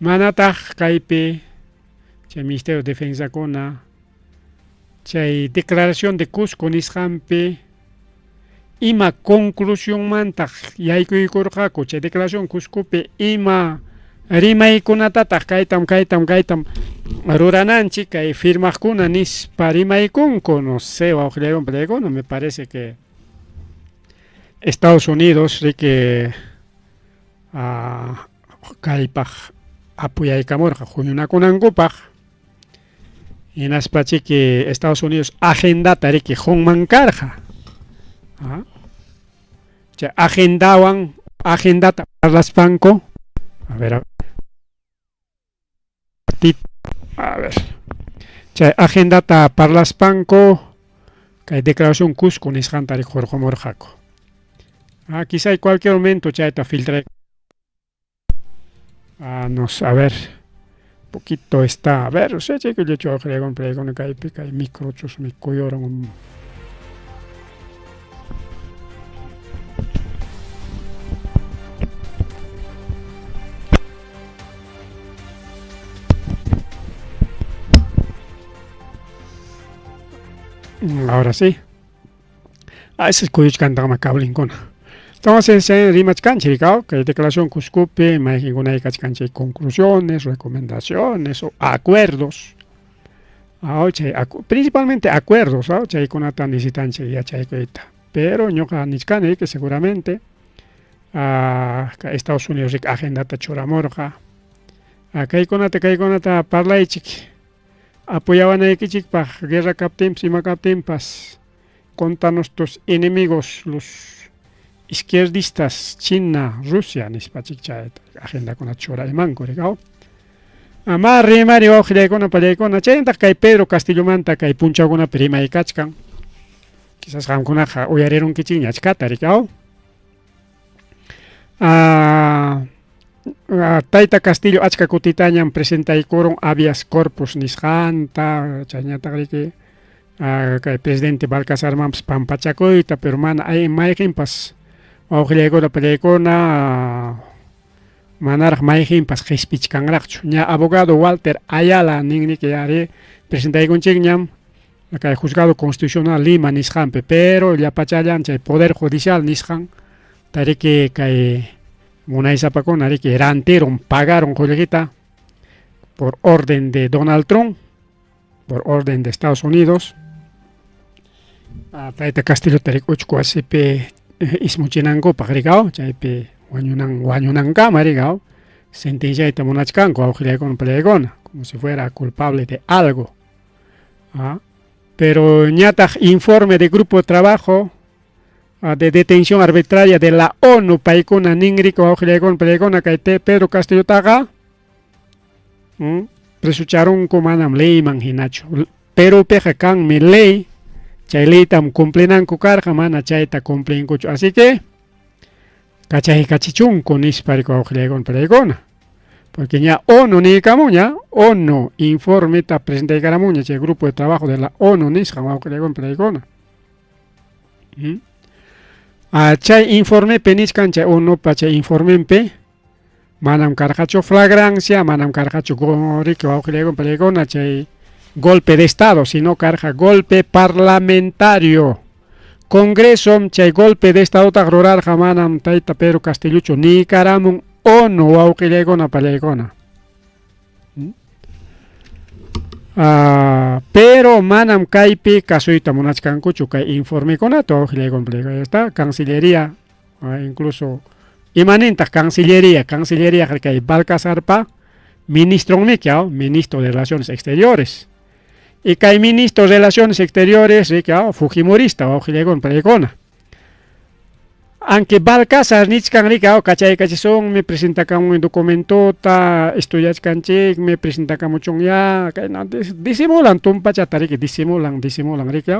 Manataq kaypi chay Ministerio de Defensa kuna chay Declaración de Cusco nisqanpi ima conclusionmantaq yaykuykurqaku, chay Declaración Cuscopi ima rimaykunatataq kaytam kaytam kaytam rurananchik kay firmaqkuna nispa rimaykunku, no sé, wawqillaykuna pallaykuna, me parece que Estados Unidos riki kaypaq apuyaykamurqa huñunakunankupaq, hinaspa chiki Estados Unidos agendata riki qunman karqa. Chay agendawan agendata parlaspanku, a ver, a ver, chay agendata parlaspanku kay Declaración Cusco nisqanta riki hurqumurqaku. Quizá en cualquier momento chayta filtray. Nos, a ver, poquito está, a ver, o sea, chayku kaypi kay microchusmi kuyurun. Ahora sí. Ese es kuyuchkantaqma cablinkuna. Entonces, rimachkanchik, kay Declaración Cuscopi, mayqinkunay kachkan chay conclusiones, recomendaciones o acuerdos. Chay, principalmente acuerdos, chaykunata necesitanchik yachaykuyta. Pero ñuqa nichkani que seguramente Estados Unidos rik agendata churamurqa. Kaykunata kaykunata parlaychik apoyawanaykichikpaq guerra kaptinpas ima kaptinpas contra nuestros enemigos los izquierdistas China, Rusia nispachik chay agendakuna churaymanku rikaw. Ma rimari wawqillaykuna pallaykuna chayntaq kay Pedro Castillomanta kay punchawkunapi rimaykachkan. Quizás qamkunaqa uyarirunkichikña achkata rikaw. Tayta Castillo achka kutitañam presentaykurun habeas corpus nisqanta, chayñataq riki kay presidente Balcazarmanpas pampachakuyta, pero mana mayqinpas wawqillaykuna pallaykuna manaraq mayqinpas qispichkanraqchu. Ña abogado Walter Ayala ninriki ari presentaykunchikñam kay juzgado constitucional Lima nisqanpi, pero llapachallan chay poder judicial nisqan tariki kay munaysapakuna riki rantirun pagaron qullqita por orden de Donald Trump, por orden de Estados Unidos. Tayta Castillo riki uchku wasipi ismuchinankupaq rikaw, chaypi wañunan wañunankama rikaw. Sentenciayta munachkanku wawqillaykuna pallaykuna, como si fuera culpable de algo. ¿Ah? Pero ñataq informe de grupo de trabajo de detención arbitraria de la ONU paykuna ninrika wawqillaykuna pallaykuna kay Pedro Castillotaqa presucharunku manam leyman hinachu. Perupiqa kanmi ley, chay leytam cumplinanku karqa, mana chayta cumplinkuchu. Así que kachaykachichunku nispa riki wawqillaykuna pallaykuna. Porque ña ONU niykamunña, ONU informeta presentaykaramunña chay grupo de trabajo de la ONU nisqan wawqillaykuna pallaykuna. Chay informepi nichkan chay ONUpa chay informenpi manam karqachu flagrancia, manam karqachu riki wawqillaykuna pallaykuna chay golpe de estado, sino karqa golpe parlamentario. Congreso chay golpe de estadotaq rurarqa manam tayta Pedro Castillochu niykaramun ONU wawqillaykuna pallaykuna. Pero manam kaypi kasuyta munachkankuchu kay informekunata wawqillaykuna pallaykuna. Está Cancillería, incluso imanintaq Cancillería, Cancillería kay Balcazarpa ministronmiki, ministro de Relaciones Exteriores. Y kay ministro de Relaciones Exteriores, riki, fujimorista wawqillaykuna pallaykuna. Aunque Balcazar nichkan riki, kachaykachisunmi, presentakamun documentota, estudiachkanchikmi, presentakamuchunya, kayna disimulan tumpachata riki, disimulan, disimulan riki.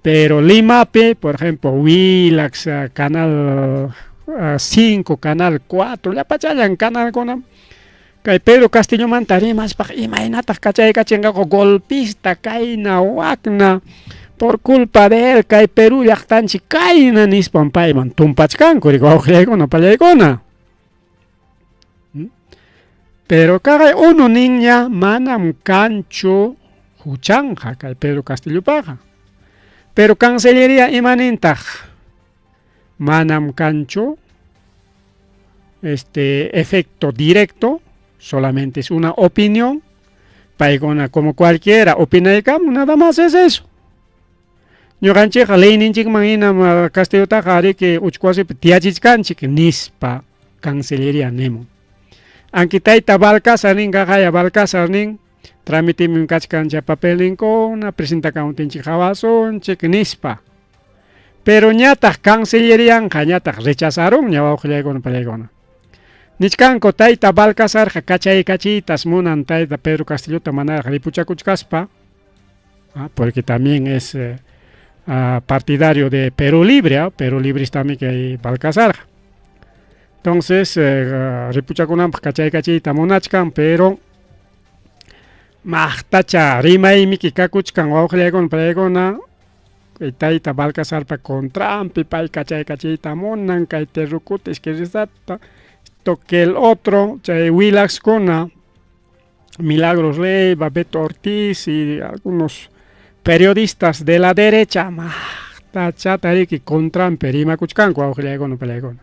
Pero Limapi, por ejemplo, Willax, Canal 5, Canal 4, llapachallan canalkuna. Kay Pedro Castillomanta rimaspaq imaynataq kachaykachinqaku golpista kayna wakna por culpa de él kay Perú llaqtanchik kayna nispan payman tumpachkanku riki wawqillaykuna pallaykuna. Pero kaqay ONU ninña manam kanchu huchanqa kay Pedro Castillopaqa. Pero Cancillería imanintaq manam kanchu este efecto directo, solamente es una opinión. Paykuna como cualquiera opinaykamun, nada más es eso. Ñuqanchikqa leyninchikman hinam Castillotaqa riki uchku wasipi tiyachichkanchik nispa Cancillería nimun. Aunque tayta Balcázar nin qaqaya Balcázar nin trámitemin kachkan chay papelninkuna presentakamutinchik hawasunchik nispa. Pero ñataq Cancillerianqa ñataq rechazarunña wawqillaykuna pallaykuna. Nichkanku tayta Balcazarqa kachaykachiytas munan tayta Pedro Castillota manaraq ripuchakuchkaspa, porque también es partidario de Perú Libre, Perú Libristami kay Balcazarqa. Entonces ripuchakunanpaq kachaykachiyta munachkan, pero maqtacha rimaymiki kakuchkan wawqillaykuna pallaykuna kay tayta Balcazarpa contranpi pay kachaykachiyta munan kay terrukuta izquierdistata, esto que el otro, chay Willaxkuna, Milagros Leiva, Beto Ortiz y algunos periodistas de la derecha maqtachata riki contranpi rimakuchkanku wawqillaykuna pallaykuna.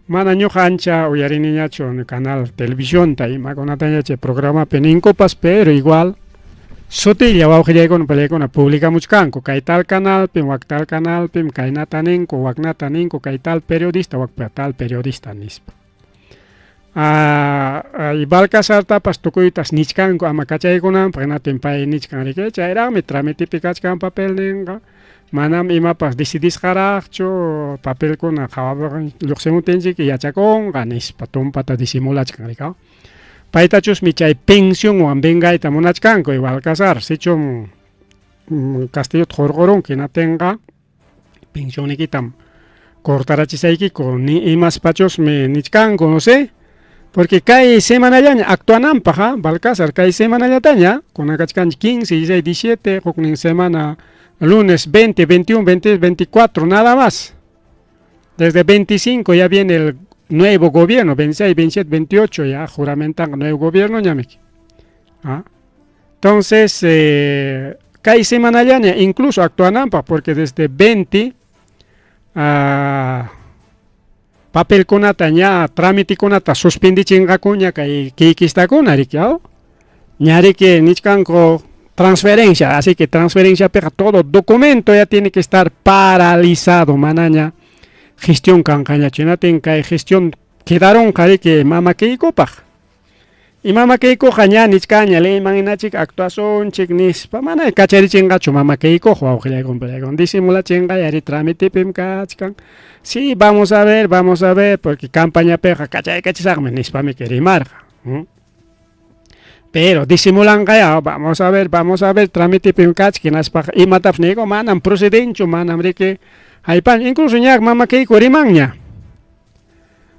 Mana ñuqa ancha uyariniñachu canal televisionta imakunataña chay programapi ninkupas, pero igual sutilla wawqillaykuna pallaykuna publicamuchkanku kay tal canalpim, wak tal canalpim, kaynata ninku, waknata ninku, kay tal periodista, wak tal periodista nispa. Y Balcazartapas tukuytas nichkanku ama kachaykunanpaq, hinatin pay nichkan riki chayraqmi tramitepi kachkan papelninqa, manam imapas decidisqaraqchu, papelkuna lluqsimutinchik yachakunqa nispa tumpata disimulachkan riki. Paytachusmi chay pensionwan vengayta munachkanku Balcazar, sichum Castillota hurqurunki hinatinqa pensionnikitam cortarachisaykiku ni imaspachusmi nichkanku, no sé. Porque kay semanallaña actuananpaq, Balcázar kay semanallataña, kunan kachkanchik 15, 16, 17, huknin semana lunes 20, 21, 23, 24, nada más. Desde 25 ya viene el nuevo gobierno, 26, 27, 28 ya juramentan nuevo gobierno ñamiki. Entonces, kay semanallaña incluso actuananpaq, porque desde 20 papelkunata ña trámitekunata suspendichinqakuña kay kikistakuna riki, ña riki nichkanku transferencia, así que transferencia piqa todo documento ya tiene que estar paralizado, manaña gestión kanqañachu, hinatin kay gestión Quedarunqa riki mama Keikopaq. Y mama Keikoqa ña nichkanña leyman hinachik actuasunchik nispa, mana kacharichinqachu mama Keikoq wawqillaykun pallaykun disimulachinqa yari tramitipim kachkan. Sí, vamos a ver, vamos a ver, porque campañapiqa kachaykachisaqmi nispami rimarqa. Pero disimulanqaya, vamos a ver, vamos a ver, tramitipim kachkan hinaspaqa imatapas niyku manam procedenchu, manam riki haypan, incluso ña mama Keiko rimanña.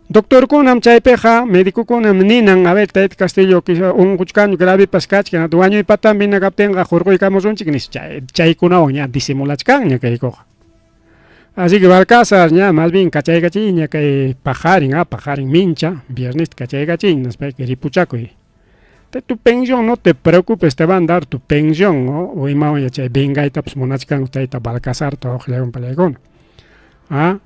Doctorkunam chaypiqa medicokunam ninan, a ver, tayta Castillo quizá unquchkanchu gravepas kachkan, wañuypatampi hina kaptinqa hurquykamusunchik nispa, chay chaykunawan ña disimulachkanña kaykuqa. Así que Balcázar ña más bien kachaykachiyña kay paqarin, ah, paqarin mincha, viernesta kachaykachiyña nispa ripuchakuy. De tu pensión no te preocupes, te van a dar tu pensión, ¿no? O imawan chay vengaytapas munachkanku tayta Balcázarta wawqillaykuna pallaykuna. Ah,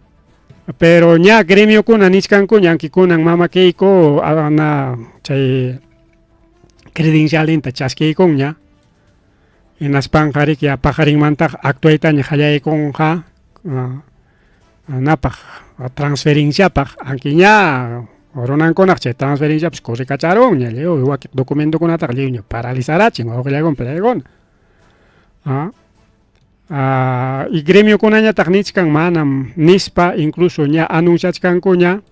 pero ña gremiokuna nichkankuña aunque kunan mama Keiko na chay credencialninta chaskiykunña hinaspanqa riki paqarinmantaqa actuaytaña qallaykunqa napaq transferenciapaq aunque ña runankunaq chay transferenciapas corrikacharunña lliw wakin documentokunataqa lliwña paralizarachin wawqillaykuna pallaykuna. Ah, y gremiokunañataq nichkan manam nispa incluso ña anunciachkankuña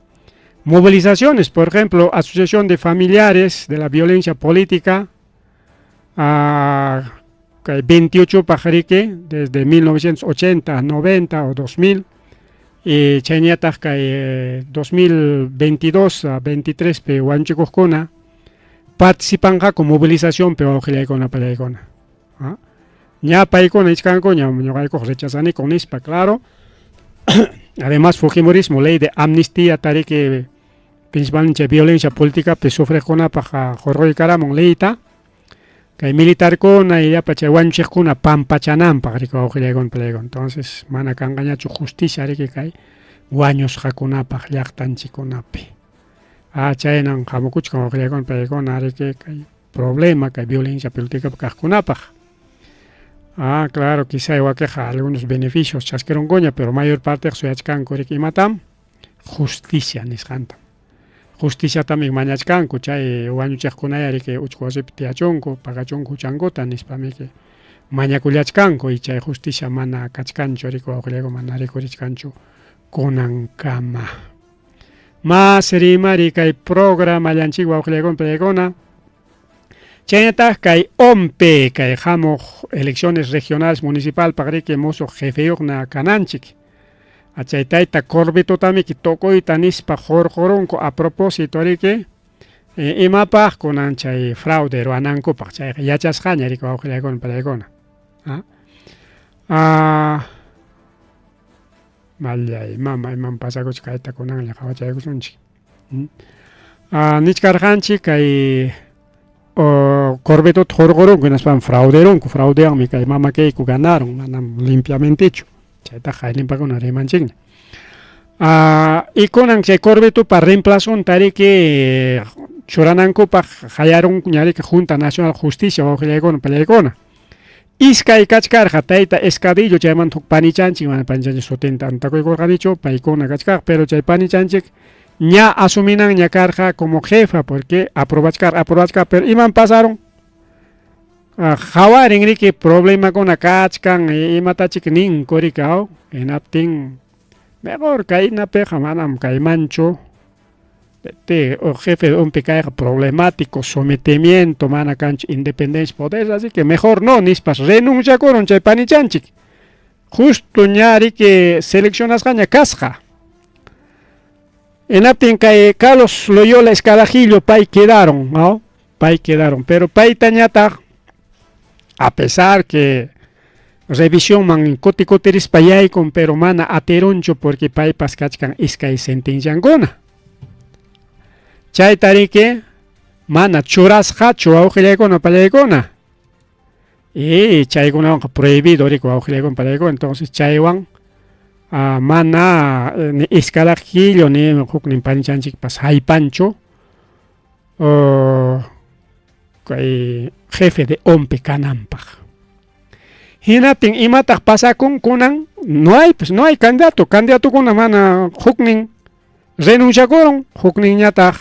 movilizaciones, por ejemplo, Asociación de Familiares de la Violencia Política, kay 28 paq riki desde 1980, 90 o 2000 y chayñataq kay 2022 a 23 pi wañuchikuqkuna participanqaku movilizacionpi wawqillaykuna pallaykuna. Ña paykuna nichkankuña ñuqaykuqa rechazaniku nispa, claro. Además, fujimorismo, ley de amnistía tariki principalmente violencia política sufriqkunapaq hurquykaramun leyta kay militarkuna y llapa chay wañuchiqkuna pampachananpaq riki wawqillaykuna pallaykuna. Entonces mana kanqañachu justicia riki kay wañusqakunapaq llaqtanchikkunapi. Ah, chaynan hamukuchkan wawqillaykuna pallaykuna riki kay problema kay violencia política kaqkunapaq. Ah, claro, quizá wakinqa algunos beneficios chaskirunkuña, pero mayor parte suyachkanku riki imatam justicia nisqanta. Justiciatami mañachkanku chay wañuchiqkunaya riki uchku wasipi tiyachunku, pagachunku huchankuta nispamiki mañakullachkanku y chay justicia mana kachkanchu riki wawqillayku mana rikurichkanchu kunankama. Mas rimari kay programallanchik wawqillaykuna pallaykuna. Chaynataq kay ONPE kay hamuq elecciones regionales municipalpaq riki musuq jefeyuqna kananchik. Chay tayta Corbetotamiki tukuyta nispa hurqurunku a propósito riki imapaq kunan chay fraude ruwanankupaq chayqa yachasqaña riki wawqillaykuna pallaykuna. Ah, mallay mama imam pasakuchka kayta kunanlla qhawachaykusunchik. Ah, nichkarqanchik kay Corbetota hurqurunku hinaspa frauderunku, fraudewanmi kay mama Keiko ganaron, manam limpiamentechu. Chaytaqa haylimpakuna rimanchikña. Ah, y kunan chay Corbetopa reemplazonta riki churanankupaq qallarunña riki Junta Nacional Justicia wawqillaykuna pallaykuna. Iskay kachkarqa tayta Escadillo chaymanta huk panichanchik, mana panichanchik sutinta antakuykurqanichu, paykuna kachkarqa, pero chay panichanchik ña asuminanña karqa como jefa porque aprobachkarqa, aprobachkarqa, pero imam pasaron? Qawarin riki problemakuna kachkan imatachik ninku riki aw, hinaptin mejor kaynapiqa manam kaymanchu jefe de ONPE kayqa problemático, sometimiento, mana kanchu independencia poder, así que mejor no nispas renunciakurun chay panichanchik. Justo ña riki seleccionasqaña kasqa. Hinaptin kay Carlos Loyola Escalajillo pay quedaron, ¿no? Pay quedaron, pero paytañataq a pesar que revisionman kuti kutirispa yaykun, pero mana atirunchu porque paypas kachkan iskay sentenciankuna. Chayta riki mana churasqachu wawqillaykuna pallaykuna. Y chaykunawanqa prohibido riki wawqillaykuna pallaykuna, entonces chaywan mana ni Escalajillo ni huknin panichanchikpas haypanchu kay jefe de ONPE kananpaq. Hinaptin imataq pasakun kunan no hay pues no hay candidato, candidatokuna mana huknin Renunciakurun, hukninñataq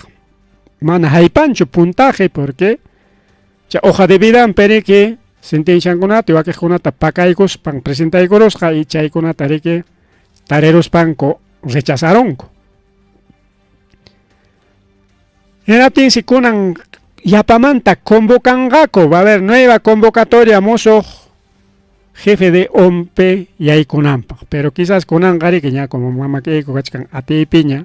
mana haypanchu puntaje porque chay hoja de vidanpi riki sentenciankunata wakiqkunata pakaykuspan presentaykurusqa y chaykunata riki tariruspanku rechazarunku. Hinaptinsi kunan yapamanta convocanqaku, va a haber nueva convocatoria musuq jefe de OMPE yaykunanpaq. Pero quizás kunanqa riki ña como mamakiyku kachkan atiypiña,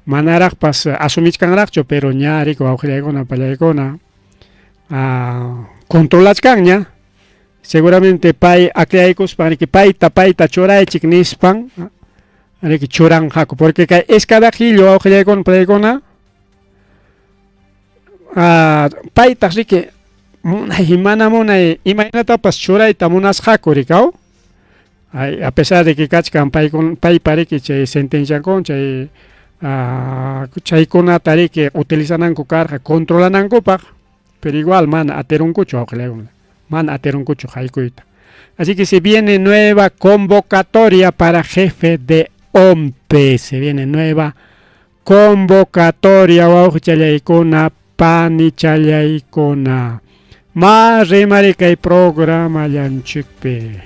manaraqpas asumichkanraqchu, pero ña riki wawqillaykuna pallaykuna controlachkanña. Seguramente pay akllaykuspan riki payta payta churaychik nispan riki churanqaku, porque kay escadajillo wawqillaykuna pallaykuna paytaq riki munay mana munay imaynatapas churayta munasqaku rikaw. Ay, a pesar de que kachkan paykun paypa riki chay sentenciankuna chay chaykunata riki utilizananku karqa controlanankupaq, pero igual mana atirunkuchu wawqillaykuna, mana atirunkuchu haykuyta. Así que se viene nueva convocatoria para jefe de OMPE, se viene nueva convocatoria wawqichallaykuna, panichallaykuna. Ma rimari kay programallanchikpi.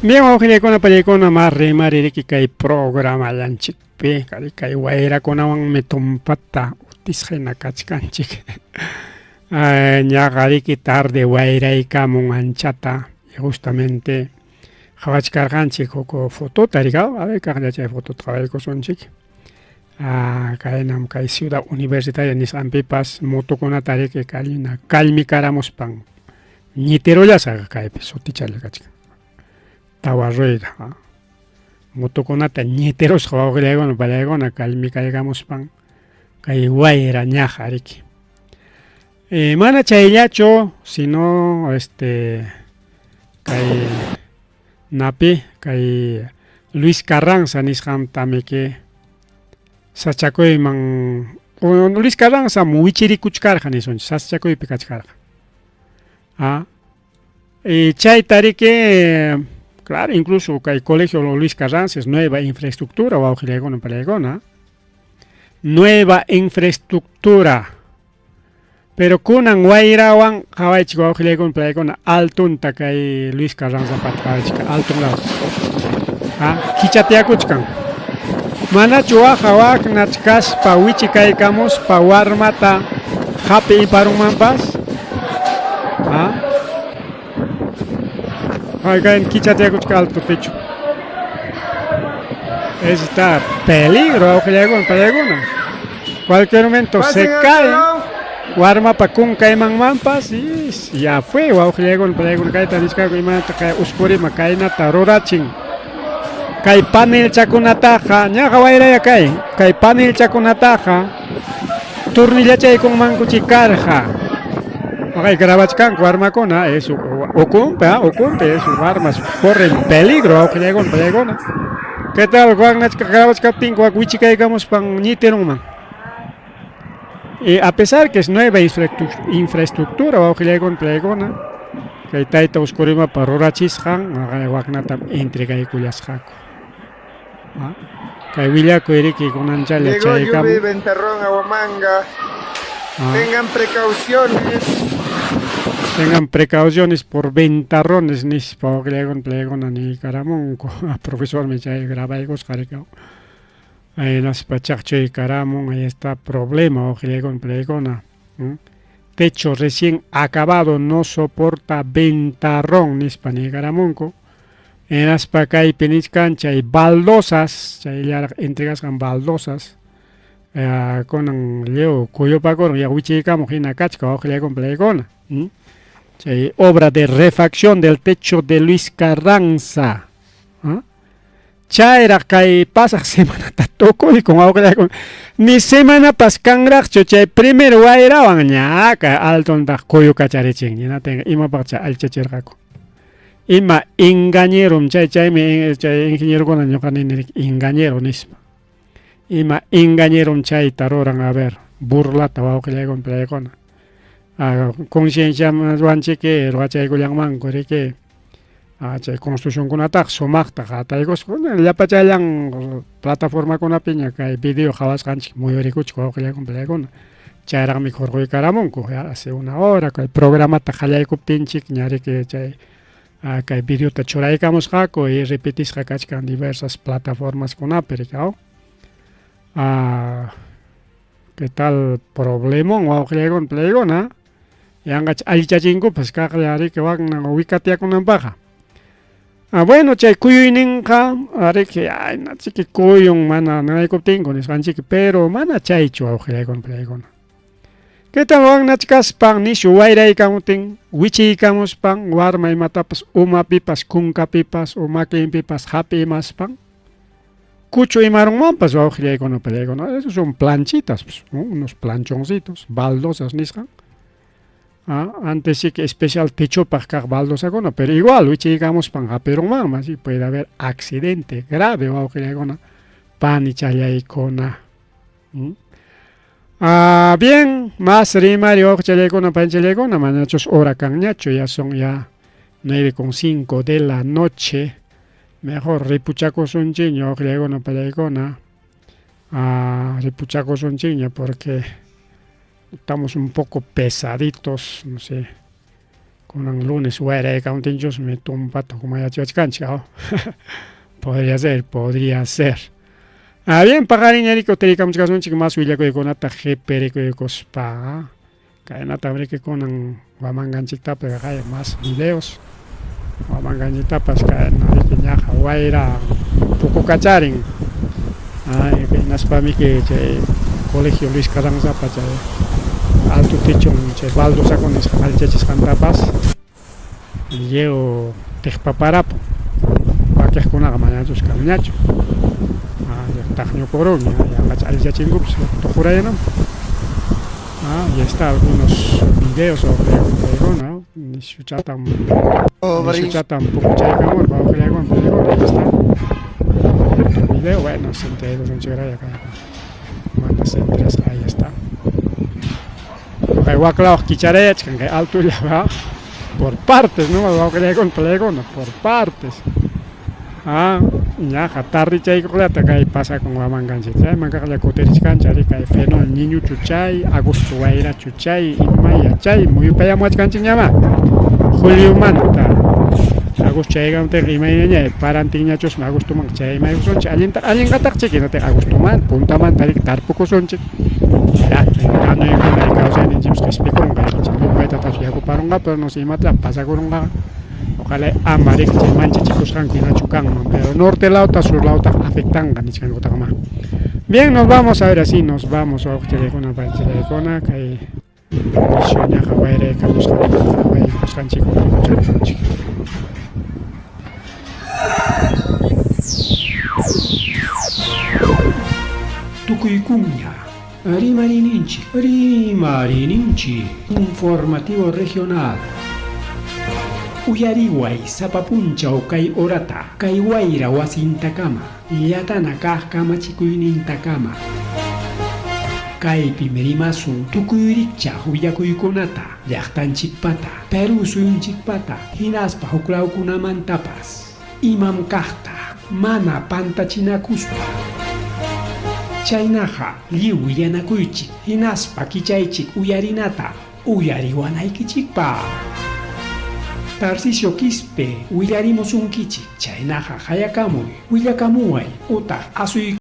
Bien, wawqillaykuna pallaykuna ma rimari riki kay programallanchikpi kay wayrakunawanmi tumpata utisqa hina kachkanchik. Ñaqa riki tarde wayraykamun anchata y justamente qhawachkarqanchik huk fotota rikaw, a ver kaqlla chay fotota qhawaykusunchik. Kaynam kay Ciudad Universitaria nisqanpipas motokunata riki kallina kallmikaramuspan ñitirullasqa kaypi sutichalla kachkan. Tawa rueda motokunata ñitirusqa wawqillaykuna pallaykuna kallmikaykamuspan kay wayra ñaqa riki. Mana chayllachu sino este kay napi kay Luis Carranza nisqantamiki sachakuyman Luis Carranza wichirikuchkarqa nisunchik sasachakuypi kachkarqa. Chayta riki claro incluso kay colegio Luis Carranza es nueva infraestructura wawqillaykuna pallaykuna nueva infraestructura. Pero kunan wayrawan qhawaychik wawqillaykuna pallaykuna altunta kay Luis Carranza pata qhawaychik altun lado. Kichatiakuchkan. Manachu waqa waknachkaspa wichikaykamuspa warmata hapi iparunmanpas? Kay kichatiakuchkan alto techo. Está peligro wawqillaykuna pallaykuna. Cualquier momento se cae. Warmapa kunkaymanmanpas y ya fue wawqillaykuna pallaykuna kayta nichkanku imanata kay Oscorima kaynata rurachin. Kay panelchakunataqa ñaqa wayraya kay kay panelchakunataqa tornillachaykunmankuchik karqa. Kay grabachkanku warmakuna eso ukumpi ukumpi eso warmas corren peligro wawqillaykuna pallaykuna. ¿Qué tal Juan grabachkaptinku wak wichikaykamuspan ñitirunman? Y a pesar que es nueva infraestructura, wawqillaykuna palaykuna, kay tayta Uskurimapa rurachisqan waknatam entregaykullasqaku. Kay willakuy riki kunanchalla Llegó lluvia y chaykamun. ventarrón a Huamanga. Tengan precauciones. Tengan precauciones por ventarrones nispa wawqillaykuna palaykuna niykaramunku. Profesormi chay grabaykusqa riki. Hinaspa chaqchuykaramun, ahí está problema wawqillaykuna palaykuna. Techo recién acabado no soporta ventarrón nispa niykaramunku. Hinaspa kaypi nichkan chay baldosas, chayllaraq entregasqan baldosas, kunan lliw kuyupakurun ya wichiykamuq hina kachka wawqillaykuna palaykuna. Chay obra de refacción del techo de Luis Carranza. Chayraq kay pasaq semanata tukuykun wawqillaykuna, ni semanapas kanraqchu chay primer wayrawan ña kay altontaq kuyukacharichin, hinaptinqa imapaqcha allichachirqaku. Ima engañerom chay, chaymi chay ingenierokuna ñuqa nini engañero nispa. Ima engañerom chayta ruran, a ver, burlata wawqillaykuna palaykuna. Concienciawanchiki ruwachaykullanmanku riki. Chay construccionkunataqa sumaqta qataykuspa llapachallan plataformakunapiña kay video qhawasqanchik muyurikuchik wawqillaykuna palaykuna. Chayraqmi hurquykaramunku hace una hora kay programata qallaykuptinchik ña riki chay kay videota churaykamusqaku y repetisqa kachkan diversas plataformaskunapi riki. ¿Qué tal problemón wawqillaykuna palaykuna? Yanqacha allichachinkupas kaqlla riki wakna wikatiakunanpaqqa. Bueno, chay kuyuyninqa riki aynachiki kuyun mana nanaykuptinku nisqanchiki, pero mana chaychu wawqillaykuna palaykuna. ¿Qué tal waknachkaspan nishu wayraykamutin wichiykamuspan warma imatapas umapipas kunkapipas o makinpipas hapimaspan kuchu imarunmanpas wawqillaykuna palaykuna? Esos son planchitas, pues, unos planchoncitos, baldosas nisqan. Antes sí que especial techopaq kaq baldosakuna, pero igual wichiykamuspan hapirunmanmi, así puede haber accidente grave wawqillaykuna panichallaykuna. Bien, más rimari wawqichallaykuna panichallaykuna, manachus hora kanñachu, ya son ya 9:05 de la noche. Mejor ripuchakusunchikña wawqillaykuna palaykuna. Ripuchakusunchikña porque estamos un poco pesaditos, no sé. Kunan lunes wayraykamutinchusmi tumpata humayachiwachkanchik. Podría ser, podría ser. Bien, paqarin riki utirikamuchkasunchik más willakuykunata qhiparikuykuspa. Kaynatam riki kunan wamanganchiktapas hay más videos. Wamanganchiktapas kayna riki ñaqa wayra pukukacharin. Hinaspamiki chay colegio Luis Carranzapa chay alto techo chay baldosakuna nisqan allichachisqantapas lliw tiqpaparapun. Wakiqkunaqa manachus kanñachu. Taqñukurunña, yanqacha allichachinkupas tuqurayananpaq. Ya está algunos videos wawqillaykuna, nishuchatam nishuchatam pukuchaykamurqa wawqillaykuna palaykuna, ahí está. Otro video, bueno, sentaykusunchikraya kay mana sentrasqa, ahí está. Kay waklawaq kicharayachkan kay altolla por partes, ¿no? Wawqillaykuna palaykuna, por partes. Ñaqa tardichaykuqllata kay pasakun wamankanchik, chayman kaqlla kutirichkanchik ari kay fenol ñiñuchu chay, agosto wayrachu chay, imaya chay muyupayamuwachkanchikñamá. Juliomanta agosto chaykamuptinqa imaynaña parantinñachusmi agostomanqa chaymaykusunchik allinta allinqataqchik hinaptinqa agostomanta puntamanta riki tarpukusunchik. Ya, veranoykuna kawsayninchikpas qispikunqa llumpaytataq yaku parunqa, pero no sé imata pasakurunqa. Ojalá ama riki chay manchachikusqanku hinachu kanman, pero norte lawta sur lawta afectanqa nichkankutaqma. Bien, nos vamos ahora sí, nos vamos wawqichallaykuna panichallaykuna kay nishu ñaqa wayraykamusqan waykusqanchik pukuchakusunchik. Tukuykuña Rimarininchik, Rimarininchik, informativo regional. Uyariway sapa punchaw kay horata, kay wayra wasintakama, llatana kaq kamachikuynintakama. Kaypim rimasun tukuy rikchaq willakuykunata, llaqtanchikpata, Perú suyunchikpata, hinaspa huklawkunamantapas. Imam kaqta, mana pantachinakuspa. Chaynaqa lliw willanakuychik, hinaspa kichaychik uyarinata uyariwanaykichikpaq. Tarcisio Quispe willarimusunkichik, chaynaqa qayakamuy, willakamuway utaq asuy.